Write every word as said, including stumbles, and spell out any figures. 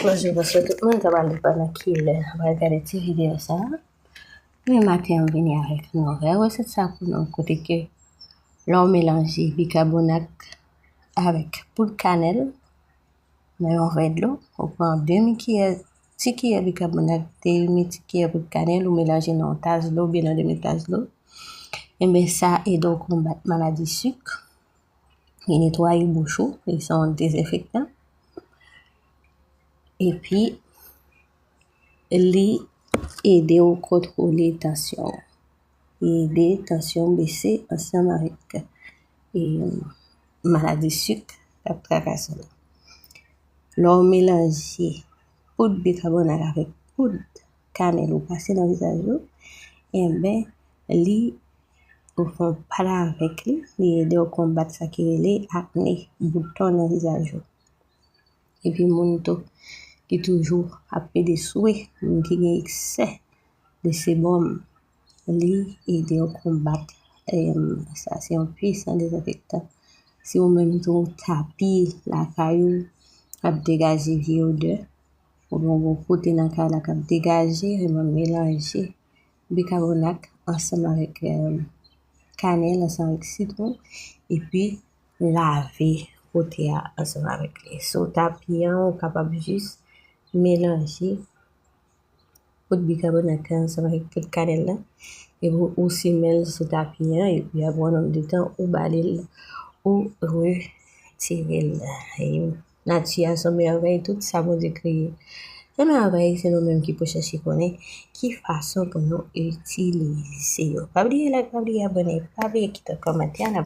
Bonjou, bonswa tout moun, sa pral depann nan ki lè nou pral gade ti videyo sa a. Men maten an, m vini avèk nouvèl resèt sa pou nou, kote ke lè w melanje bikabonat avèk poud kanèl nan yon vè dlo, ou pran demi kiyè, ti kiyè bikabonat, demi ti kiyè poud kanèl, ou melanje nan yon tas dlo oubyen nan demi tas dlo. Enben, sa ede w konbat maladi sik. Li netwaye bouch ou, li se yon dezenfektan. Epi, li ede w kontwole tansyon w. Li ede tansyon w bese ansanm avèk e, maladi sik k ap trakase w la. Lè w melanje poud bikabonat avèk poud kanèl ou pase nan vizaj ou, enben, li, ou fè yon pad avèk li, li ede w konbat sa ki rele akne, bouton nan vizaj ou. Epi moun tou ki toujou ap plede swe, moun ki gen eksè de sebòm, li ede w konbat, em, sa se yon pwisan dezenfektan. Si ou menm tou w tapi lakay ou ap degaje vye odè, oubyen w gen yon kote nan kay la k ap degaje, ebyen melanje bikabonat ansanm avèk, em, kanèl, ansanm avèk sitwon, epi lave kote a ansanm avèk li. Si w tapi an, ou kapab jis melanje poud bikabonat la ansanm avèk poud kanèl la, epi ou simen l sou tapi an, epi apre yon nonm de tan, ou bale l, ou retire l. E nati a se yon mèvèy, tout sa Bondye kreye se mèvèy, se nou menm ki pou chèche konnen ki fason pou nou itilize yo. Pa bliye like, pa bliye abòne, pa bliye kite kòmantè, n ap